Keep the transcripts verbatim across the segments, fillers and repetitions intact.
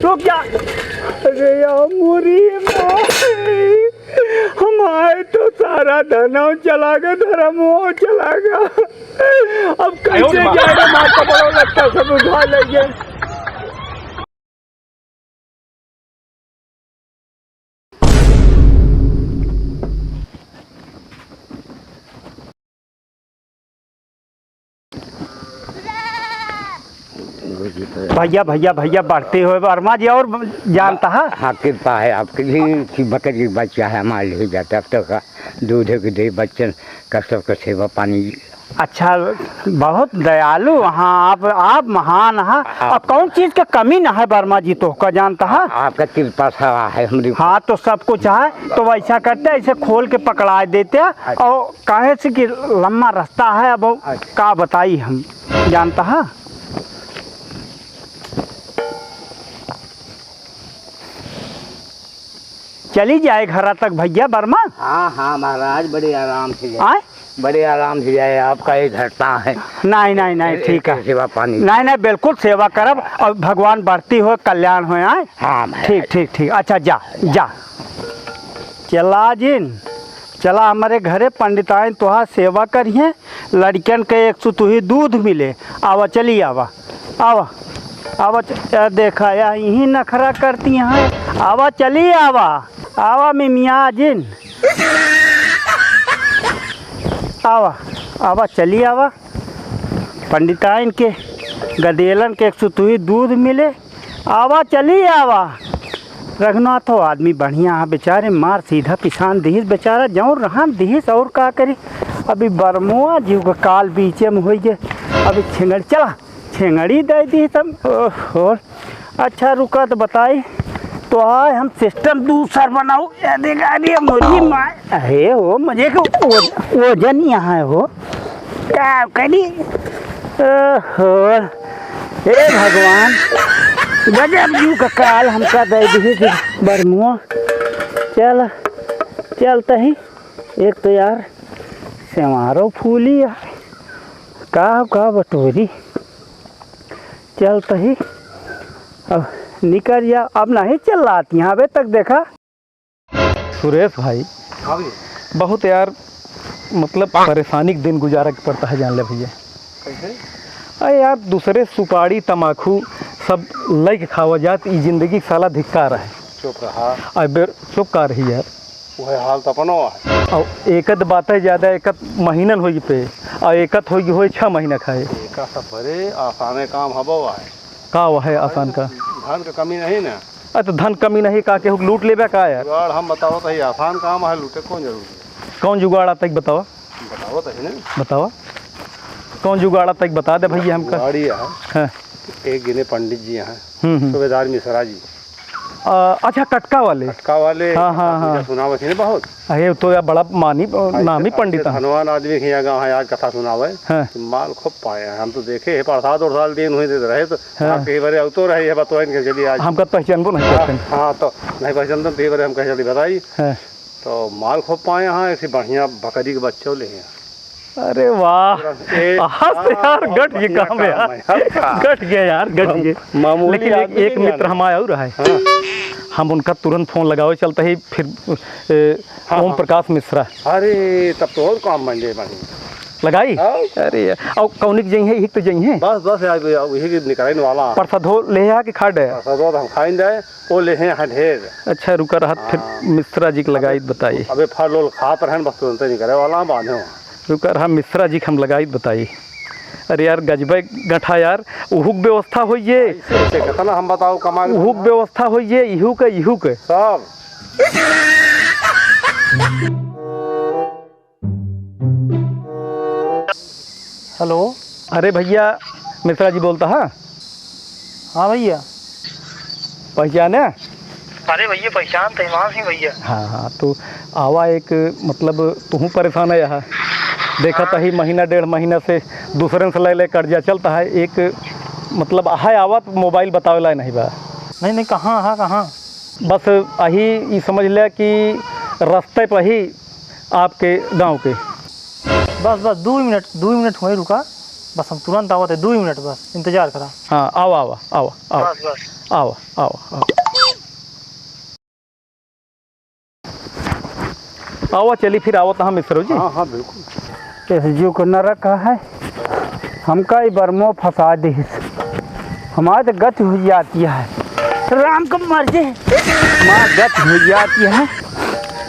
तो क्या? अरे यार, मोरी माँ, हम आए तो सारा धनौ चला गया, धर्मौ चला गया। अब आयो रे कैसे माँ। जाए रे माँ, कपड़ा लत्ता सब उठा लेंगे। भैया, भैया, भैया, बढ़ते हुए वर्मा जी और जानता है? हाँ, कृपा है आपकी जी कि बकरी बच्चा है, हमारे लिए जाता अब तक का दूध के दे बच्चन का सबका सेवा पानी। अच्छा, बहुत दयालु, हाँ, आप, आप महान हैं। हाँ। अब कौन चीज के कमी न है वर्मा जी, तो का जानता है? आ-, आपका कृपा सेवा है हमरी। हाँ, तो सब कुछ है, तो वैसा करते, ऐसे खोल के पकड़ा देते, अच्छा। और काहे से कि लम्बा रास्ता है, अब अच्छा। का बताई हम, जानता है? चली जाए घरा तक भैया वर्मा। हाँ, हाँ महाराज, बड़े आराम से जाए। आए? बड़े आराम से जाए, आपका ये धरता है। नहीं, नहीं, नहीं, ए-, ठीक ए-, है। सेवा पानी। नहीं, नहीं, बिल्कुल सेवा करब और भगवान बढ़ती हो, कल्याण हो, आए? हाँ महाराज। ठीक, ठीक, ठीक। अच्छा, जा, जा। चला जिन, चला हमरे घरे, पंडिताइन तोहार सेवा करिहें, लड़िकन के एक सुतुही दूध मिले। आवा, चली आवा, आवा, आवा, च-, ए, देखा, या इहीं नखरा करती हैं। आवा, चली आवा, आवा, मिमिया जिन, आवा, आवा, चली आवा, पंडिताइन के, गदेलन के एक सुतुही दूध मिले। आवा, चली आवा। रघुनाथो आदमी बढ़िया है बेचारे, मार सीधा पिसान दिहिस बेचारा, जौन रहन दिहिस और का करी। अभी बरमुआ जीव का काल बीचे में होई गए। अभी छेंगड़ी चला, छेंगड़ी दे दिहिस तब। ओहो, अच्छा रुका तो बताई, तो आए हम सिस्टम दूसर बनाऊ। या देखा रे मोरी माँ, अरे ओ मुझे को ओ-, ओजन यहाँ है हो। का करी? ओहो, हे भगवान, गजब यू का काल हमका दे दिहे जी बरमुआ। चल, चलत ही, एक तो यार, सेवारो फूली यार, का, का बटोरी, चलत ही, अब निकर जा, अब नहीं चल रहा, यहाँ अबे तक देखा। सुरेश भाई, हाँ भैया। बहुत यार, मतलब, परेशानी के दिन गुजारे के पड़ता है, जान ले भैया। कैसे? अरे यार, दूसरे सुपारी, तमाखू सब लइके खावा जात, ई जिंदगी के साला धिक्कार है। चुप रहा। अबे चुप का रही यार। वह हाल तो अपनो है। और एकत बात है ज्यादा, एकत महीनन होई पे, और एकत होई, होई छह महीना खाए। एका सब बड़े आसाने काम हबो है। का वह है आसान का? धन का कमी नहीं ना। अरे तो धन कमी नहीं का, केहू लूट लेबे का यार? जुगाड़ हम बतावत ही, आसान काम है, लूटे कौन जरूरी है? कौन जुगाड़ आता है बतावा? बतावत ही ना। बतावा। कौन जुगाड़ आता है बता दे भैया हमका। जुगाड़ ये है। हाँ। एक गिने पंडित जी हैं, हम्म, हम्म। सूबेदार मिश्रा जी। आ, अच्छा, कटका वाले? कटका वाले। हाँ, हाँ, हाँ। सुनावत ही ना बहुत। अरे, तो यार बड़ा मानी, हाँ, नामी ऐसे पंडित हैं। धनवान आदमी के यहाँ गाँव है, आज कथा सुनावे। हाँ। माल खूब पाए हैं। हम तो देखे हैं, प्रसाद उरसाद दिन हुई देते रहे, तो हाँ। आपके ही बारे अवतो रहे है, बतवा इनके चलिए आज। हमका तो पहचानबो नहीं हाँ, करते हैं। हाँ, तो नहीं पहचानते, तो ये बारे हम कहे चलिए बताई। हाँ। तो माल खूब पाए हैं, ऐसी बढ़िया बकरी के बच्चे ले हैं। अरे वाह। ए, आज यार, हाँ, गट ये बढ़िया काम है काम यार। है, हाँ। गट गया यार, गट हम गया। मामूली लेकिन एक, आदमी एक नहीं मित्र आना। हमारा और है। हाँ। हम उनका तुरंत फोन लगावे चलते ही फिर, ए, हाँ, ओम हाँ। प्रकाश मिश्रा। अरे, तब तो और काम बन जाए, बन। लगाई? हाँ। अरे यार, और कौनिक जई है, यही तो जई है। बस, बस, यार, यार, यही के निकरन वाला। प्रसादो ले आ के खा डे। प्रसादो तो हम खाइन जाए, वो ले हैं यहाँ ढेर। अच्छा, रुका रहत, फिर हाँ। मिश्रा जी के लगाई अबे, बताई। अबे फल उल खात रहन, बस तुरंते निकरे वाला, बांधे वहाँ। रुका रहा, मिश्रा जी के हम लगाई बताई। अरे यार, गजबे गठा यार, उहुक व्यवस्था होइए। ऐसे, ऐसे कितना हम बताओ कमाल उहुक करना। व्यवस्था होइए, इहू के, इहू के। सब। हेलो। अरे भैया, मिश्रा जी बोलता है? हाँ भैया। पहचाने? अरे भैया, पहचान तो इमाम ही भैया। हाँ, हाँ, तो आवा एक, मतलब, तुहूँ परेशान है यहाँ। देखा हाँ। तही महीना, डेढ़ महीना से दूसरे से ले, ले कर्जा चलता है। एक, मतलब, है आवत, मोबाइल बतावे ला नहीं बा। नहीं, नहीं, कहाँ, हाँ, कहाँ? बस अही, ई समझ ले कि रास्ते पर ही आपके गाँव के। बस, बस, दुइ मिनट, दुइ मिनट हुए रुका, बस हम तुरंत आवत है, दुइ मिनट बस, इंतजार करा। हाँ, आवा, आवा, आवा, आवा। बस, बस। आवा, आवा, आवा। आवा, चली फिर, आवा तहाँ मिश्रो जी। हाँ, हाँ, बिल्कुल। इस जुग नरक है, हमका ई बरमो फँसा दिहिस। हमार त गति हुइ जाती है। राम क मर्जी। हमार गति हुइ जाती है।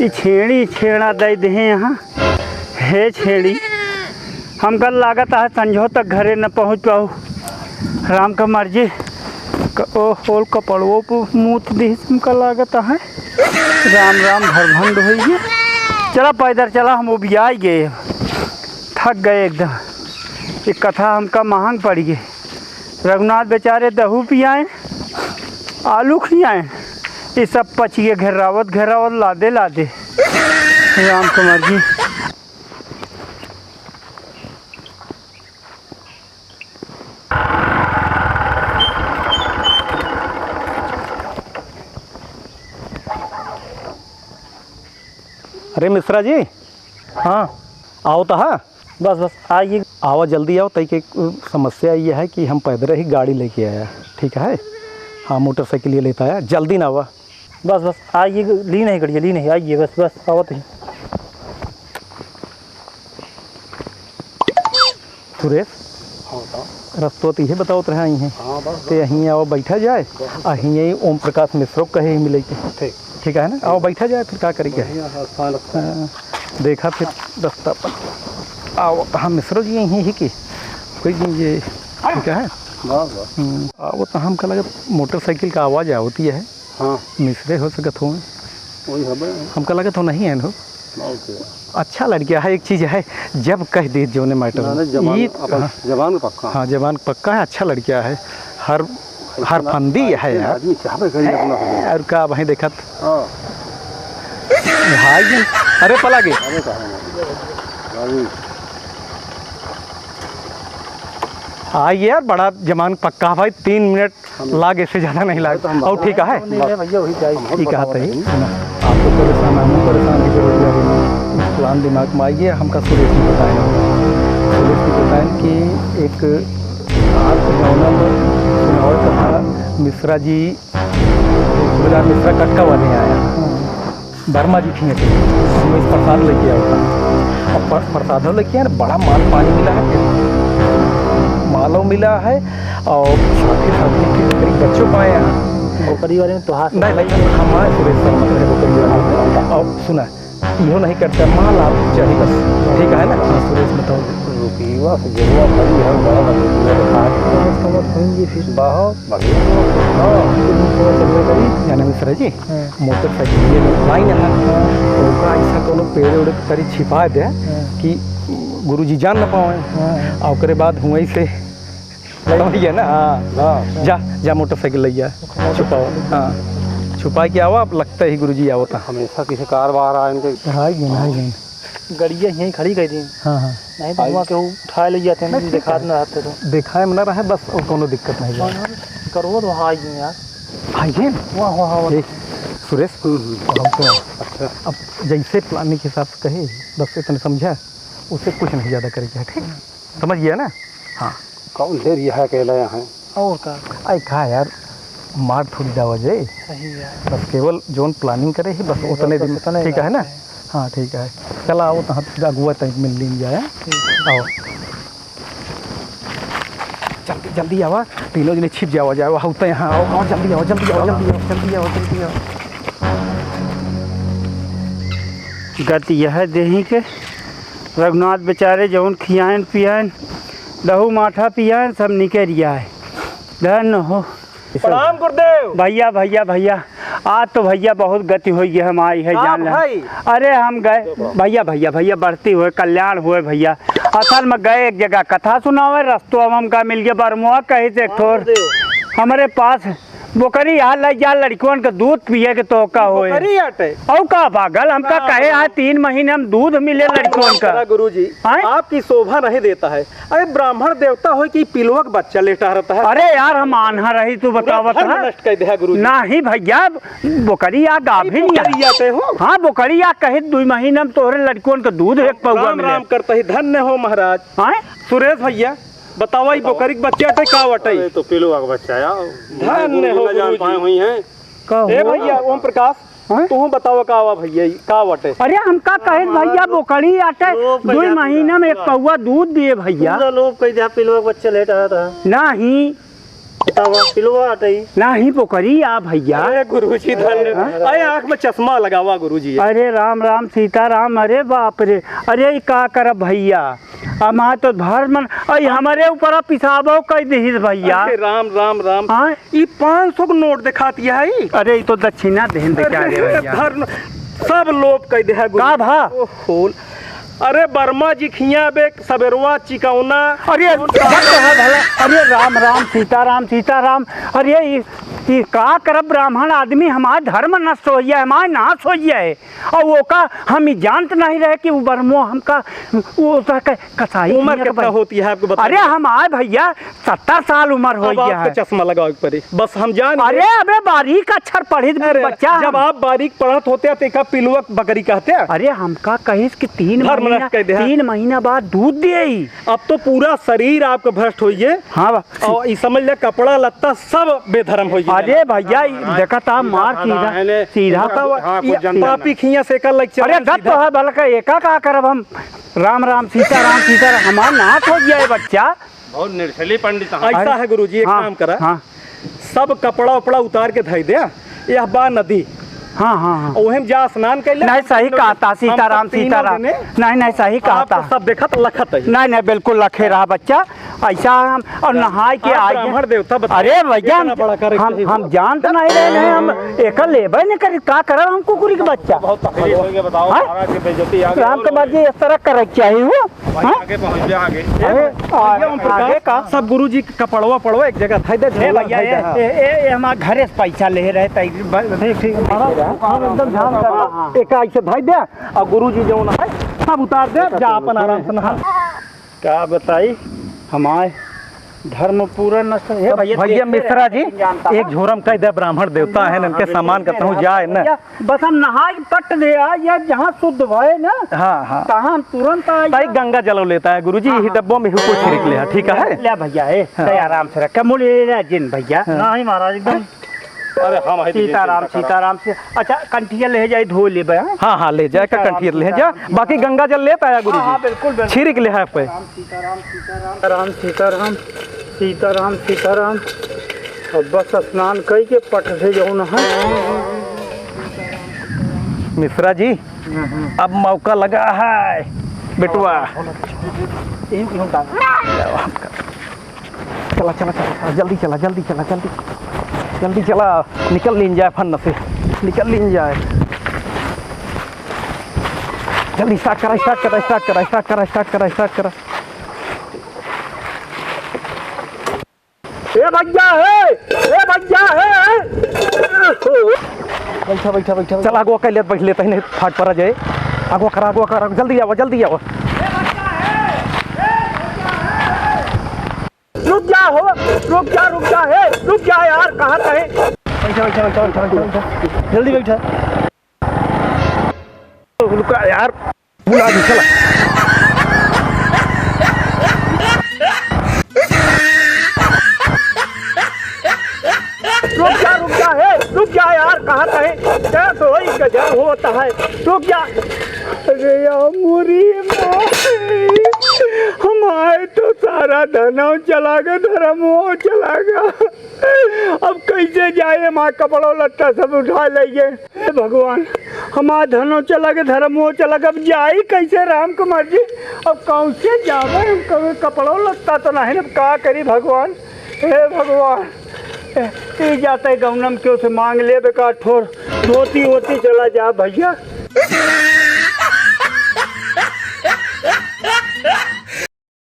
ई छेड़ी छेड़ा दइ देहे यहाँ। हे छेड़ी, हमका लागत है संझो तक घरे न पहुँच पाऊ। राम क मर्जी। क-, ओ होल कपड़वो पे मूत दिहिस, हमका लागत है। राम राम भरभंड होइए। चला पैदल चला, हम उबियाई गए, थक गए एकदम। ये कथा हमका महंग पड़ गई। रघुनाथ बेचारे दहू पियाए, आलू खियाए, ये सब पचिए घेरावत घेरावत लादे लादे। राम कुमार जी। अरे मिश्रा जी। हाँ। आओ तो हाँ। बस, बस, आइए। आवा, जल्दी आओ, तई के, अ, समस्या ये है कि हम पैदल ही गाड़ी लेके आया, ठीक है? हाँ, मोटरसाइकिल ये लेता आया, जल्दी ना आवा। बस, बस, आइए, ली नहीं गड़िया, ली नहीं, आइए, बस, बस, आवत ही। सुरेश, हाँ, बताओ। रस्तो तो इहे बतावत रहा ही हैं। हाँ, बस, ते बस। यहीं आओ, बैठा जाए, बस। आ यहीं ओम प्रकाश मिश्रो कहे ही मिले के। ठीक। ठीक है ना? आओ, बैठा जाए, फिर का करी के? बढ़िया है, स्थान अच्छा है। हाँ, देखा फिर रस्ता पर। आओ, हाँ, मिश्रो जी यहीं ही कि कोई दिन ये ठीक है? बस, बस। हम्म, आओ, तो हमका लगा मोटरसाइकिल का आवाज़ आवती है। हाँ। मिश्रे हो सकत हो। वही हबे। हमका लगत हो नहीं है हो। बहुत है। अच्छा लड़किया है, एक चीज है, जब कह दे जोने मैटर ना, में। नहीं, जबान, ई अपन हाँ। जबान पक्का। हाँ, जबान पक्का है, अच्छा लड़किया है। हर, हर इतना फंदी है ऐसे यार। आदमी चाहबे करी अपना है, हो। और का वहीं देखत। हाँ। भाई जी, अरे पला गे। अरे कहाँ है? भाई। हाँ यार, बड़ा जबान पक्का है भाई, तीन मिनट हम लागे से ज्यादा नहीं लागे। तो हम और ठीक है? नहीं, नहीं भैया, वही चाहिए। हम बहुत ठीक है, बताओ तही। नहीं। सुना, आपको परेशान, हम परेशान की जरूरत नहीं। प्लान दिमाग में आइए, हमका सुरेश ने बताया। सुरेश ने बताया कि एक रात जौना में सुनावल कथा मिश्रा जी, सूबेदार मिश्रा कटका वाले आया। वर्मा जी थिए थे, हम इस प्रसाद लेके आओ। अब प्र-, प्रसाद लेके आए, बड़ा माल पानी मिला है, मालो मिला है, और साथ ही साथ में फिर करीब बच्चों पाए हैं। बोकरी वाले में तो हाथ नहीं, नहीं, हमारे सुरेश सर मतलब है बोकरी वाले। और सुना, इहो नहीं करता, माल आप चाहिए बस, ठीक है ना? हाँ, सुरेश बताओ। रुपया से जरूरत है, हम बड़ा बड़ा रुपया दिखा के। बहुत बहुत होंगे फिर। बहुत बढ़िया। हाँ, कुछ नहीं पता चलबे करी। जाने मिश्रा जी, हाँ। मोटरसाइकिल ये लोग लाई ना, हाँ। ओका ऐसा कोनो पेड़ उड़ के तरी छिपा दे हाँ। कि गुरुजी जान ना पावे। हाँ। आ ओकरे बाद हुआई से समझ गया ना? हाँ। हाँ। जा, जा मोटरसाइकिल ले जा, छुपाओ। हाँ, छुपा के आवा, अब लगता ही गुरुजी आवता। हमेशा किसी कार बाहर आए इनके। हाँ, ये ना, ये। गड़िया यहीं खड़ी कर दी। हाँ, हाँ। नहीं तो आई। वहाँ के वो उठाए ले जाते हैं, नहीं, ठीक देखात है। ना रहते तो। देखाए में ना रहे, बस और कोनो दिक्कत नहीं है। हाँ, करो तो वहाँ आई हैं यार। आई हैं? वहाँ, वहाँ, वहाँ। ए, सुरेश, हम्म, हम्म। हम तो अच्छा। अब जैसे प्लानिंग के हिसाब से कहे, बस इतने समझा, उससे कुछ नहीं ज़्यादा करेंगे, ठीक? समझ गया ना? हाँ। कौन ढेर यह अकेला यहाँ है? और का? अरे का यार, मार थोड़ी जावा जाए। सही है। बस केवल जोन प्लानिंग करे ही, बस बस उतने बस दिन, उतने ठीक है ना? बात है। हाँ, ठीक है। चला आओ, तहाँ अगुआ तक मिल लीन जाए। ठीक है। आओ। जल्दी, जल्दी आवा, तीनों जने छिप जावा जाए, आओ तो यहाँ आओ, आओ, जल्दी आओ, जल्दी आओ, जल्दी आओ, जल्दी आओ, जल्दी आओ। गति यह देही के रघुनाथ बेचारे जौन खियाइन पियाइन, दहू माठा पियाइन, सब निकरि आए। धन्य हो। प्रणाम गुरुदेव। भैया, भैया, भैया, आज तो भैया बहुत गति होइ गई, हम आई है का जान ले। भाई? अरे हम गए, भैया, भैया, भैया, बढ़ती हुए, कल्याण हुए भैया। असल में गए एक जगह कथा सुनावे, रस्तों में हमका मिल गया बरमुआ, कहे से एक ठोर गुरुदेव। हमरे पास बोकरी आ लइ जा, लड़कवन के दूध पिए के तो का होए। बोकरी आटे। औ का पागल, हमका ना, कहे ना। आ तीन महीने हम दूध मिले लड़कवन का। गुरुजी, आए? आपकी शोभा नहीं देता है। अरे ब्राह्मण देवता होए कि पिलुआ के बच्चा लेटा रहता है। अरे यार, हम आन्हा रही, तू पूरा बतावत धर्म है। नष्ट कर दिया गुरुजी। नहीं भैया, बोकरी आ गाभिन बोकरी है। आटे हो। हाँ, बोकरी आ कहे दुई महीने हम तोहरे लड़कवन के दूध एक पौवा राम मिले। राम करता ही धन्य हो महाराज। आए? सुरेश भैया, बतावा, ई बोकरी के बच्चा अटै, का अटै? अरे, तो पिलुआ के बच्चा है। धन्य हो गुरुजी। पाए हुई हैं। का ए हुआ? भैया ओम प्रकाश, हाँ? तू बतावा, का हुआ भैया, ई का अटै? अरे, हमका कहे भैया, बोकरी अटै, लोग दुई महीना में एक पौवा दूध दिए भैया। पूरा लोग कह दिया, पिलुआ के बच्चा लेट आया था। नहीं। बतावा, पिलुआ अटै। नहीं, बोकरी आ भैया। अरे गुरुजी, धन्य। हाँ? अरे, आँख में चश्मा लगावा गुरुजी। अरे राम राम सीताराम, अरे बाप रे, अरे ई का करब भैया, हमार तो धर्म, अई हमरे ऊपर पिसाबो कई दिहिस भैया। अरे राम, राम, राम। हाँ? ई पाँच सौ के नोट देखात है ई। अरे ई तो दक्षिणा देहन दे क्या रे अरे भैया? धर्म सब लोप कई दे है गुरु। का भा? ओहो। अरे वर्मा जी खिया बे सबेरवा चिकौना। अरे जब तो है भला। अरे राम, राम, सीताराम, सीताराम। अरे ई, ई का करब ब्राह्मण आदमी, हमार धर्म नष्ट होइ जाए, हमार नाश होइ जाए। अउर ओका हम ई जानत नहीं रहे कि उ बरमो हमका, उ ओका क-, कसाई उम्र कितना होती है आपको बताइए? अरे हम आए भैया, सत्तर साल उम्र हो अब गया आपको है। चश्मा लगावे के पड़ी। बस हम जान अरे गए। अबे बारीक अक्षर पढ़ित अरे बच्चा जब हम। आप बारीक पढ़त होते तो एका पिलुआ बकरी कहते? अरे हमका कहिस कि तीन धर्म नष्ट महीना, कर दे, हाँ। तीन महीना बाद दूध देई। अब तो पूरा शरीर आपका भ्रष्ट होइए। हाँ बा। और ई समझ ले, कपड़ा लत्ता सब बेधर्म होइ गया। अरे भैया, ई देखा था, मार सीधा, सीधा। बताओ, हाँ, कुछ जनता पापी खिया से एका लग चला अरे गप सीधा। तो है, बल्कि एका का करब हम? राम राम, सीता राम, सीता राम, हमार नाश होइ गया है बच्चा। बहुत निर्दयी पंडित हैं। ऐसा है गुरुजी, एक हाँ, काम करा, हाँ। सब कपड़ा उपड़ा उतार के धइ दे, यह बा नदी। हाँ, हाँ, हाँ। ओहे में जा स्नान कर ले। नहीं, सही कहता, सीताराम, सीताराम। नहीं, नहीं, सही कहता। आप तो सब देखत लखत है। नहीं, नहीं, बिल्कुल लखे रहा बच्चा। ऐसा हम, और नहाए के आप आए। ब्राह्मण देवता बताओ, अरे भैया, इतना बड़ा करे हम, चाहिए। हम जानत नहीं रहे, नहीं, हम एकर लेबे नहीं करी, का करब हम कुकुरी के बच्चा? बहुत तकलीफ हो गया, बताओ, हाँ? महाराज की बेइज्जती आ गई। राम के बाजी इस तरह करे के चाहिए हो। भाई, हाँ? आगे पहुँच गया, आगे। अरे, भैया, आ-, ओम प्रकाश, आगे का? सब गुरुजी के कपड़वा पड़वा एक जगह धइ दे, ए झोला भैया, धइ दे, ए, हाँ। ए, ए, ए, हमार घरे से पैसा ले रहे, तै ब-, ठीक, ठीक, ठीक। हम एकदम ध्यान कर रहे हैं। हाँ। एक ऐसे धइ दे, और गुरुजी जौन है, सब उतार दे, जा अपन आराम से नहा। का बताई, हमार धर्म पूरा नष्ट है। भैया, भैया देखे मिश्रा रहे, जी, लेकिन जानता एक है। झोरम कह दे ब्राह्मण देवता है, इनके हाँ, सामान बिल्कुल। कतहूँ जाए न। भैया, बस हम नहाए के पट दे आ, या जहाँ शुद्ध भए ना, हाँ, हाँ। तहाँ हम तुरंत आ ताई जा। गंगा जल लेता है गुरुजी, हाँ, यही हाँ। डब्बो में हुको छिड़क ले, ठीक है? ले भैया, ए, हाँ। ते आराम से रख, मुड़े ले जिन भैया। हाँ। नहीं महाराज, एकदम अरे हाँ भाई, सीताराम, चिंता करा। सीताराम से। अच्छा, कंठिया ले जाए, धो लेबे, हाँ? हाँ, हाँ, ले जाए, का सीताराम, कंठिया ले जा। सीताराम, बाकी सीताराम। गंगा जल लेता है गुरुजी। हाँ, हाँ, बिल्कुल, बिल्कुल। छिड़क ले है पे। सीताराम, सीताराम, सीताराम, सीताराम, सीताराम। अब बस स्नान कई के पट से जौन है। मिश्रा जी, हम्म, हम्म। अब मौका लगा है, बेटुआ। यही कुछ होता है। चला, चला, चला, चला, जल्दी चला, जल्दी चला, जल्दी, जल्दी चला, निकल लीन जाए फन से, निकल लीन जाए। जल्दी start करा, start करा, start करा, start करा, start करा, start करा। ए भैया हे, ए भैया हे। बैठा, बैठा, बैठा, बैठा। चल, आगो कर लेत, बैठ लेत है, नहीं फाट पड़ा जाए। आगो करा, आगो करा, जल्दी आवा, जल्दी आवा। रुक जा हो, रुक जा, रुक जा हे, रुक जा यार, कहाँ का है? बैठा, बैठा, बैठा, बैठा, बैठा, बैठा। जल्दी बैठा। रुका यार। बुला दी, चला। रुक जा, रुक जा, हे, रुक जा यार, कहाँ का है? क्या तो वही गजब होता है, रुक जा। अरे यार, मुरी माई, हमारे तो सारा धनौ चला गया, धर्मौ चला गया। अब कैसे जाए, हमारा कपड़ा लत्ता सब उठा ले गए। हे भगवान, हमार धनो चला गे, धर्मो चला गे, अब जाई कैसे राम के मर्जी? अब कैसे जावे हम? कभी कपड़ो लत्ता तो नहीं, अब का करी भगवान? हे भगवान, ए, ई जाते गौनम क्यों से मांग लेबे का ठोर, धोती वोती चला जा भैया।